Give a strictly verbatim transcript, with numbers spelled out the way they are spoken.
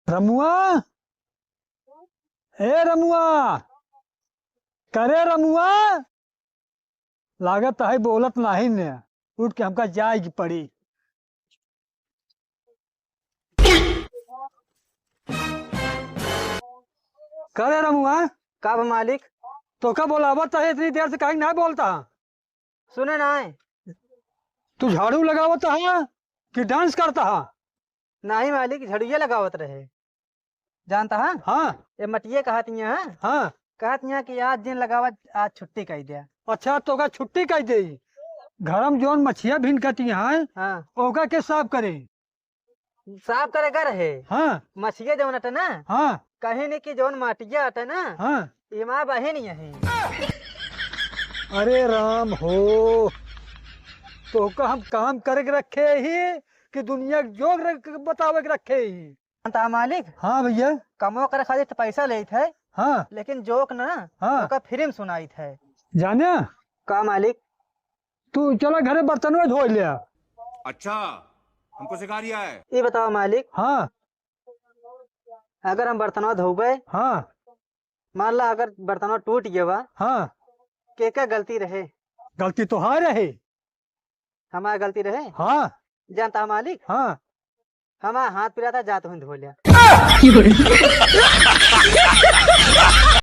रमुआ, ए रमुआ, करे रमुआ, लागत है बोलत नाहीं ने, उठ के हमका जाए की पड़ी। करे रमुआ, का बा मालिक? तोका बोलावत है इतनी देर से, काहे नाहीं बोलता? सुने नाहीं। तू झाड़ू लगावत है कि डांस करता है? नाहीं मालिक, झड़ुए लगावत रहे। जानता है? हाँ। ये मटिए कहत हियाँ, हाँ। कहत हियाँ कि आज जिन लगावत, आज छुट्टी कइ द्या। अच्छा, तोका छुट्टी कइ देई? घर में जौन मछिया भिनकती हैं, हाँ। ओका के साफ करे? साफ करे का रहे? हाँ। मछिया जौन अटे ना? हाँ। कहीं नहीं कि जौन मटिया अटे ना? हाँ। इमा बहिन यही। अरे राम हो, तोका हम काम करे के रखे ही कि दुनिया के जोग रख-, बतावे के रखे ही? जानता मालिक? हाँ भैया। कमो करे खातिर तो पैसा लेत है, हाँ। लेकिन जोक ना, हाँ। ओका फ्री में सुनाइत है। जाने? का मालिक? तू चला घरे बर्तनवा धोइ ले। अच्छा, हमको सिखा रिया है। ये बताओ मालिक। हाँ। अगर हम बर्तनवा धोबे, हाँ। मान ला अगर बर्तनवा टूट गया बा, हाँ। के का गलती रहे? गलती तोहार रहे। हमार गलती रहे? हाँ। जानता मालिक? हाँ। हमार हाथ पिरात है, जात हुई धो लिया।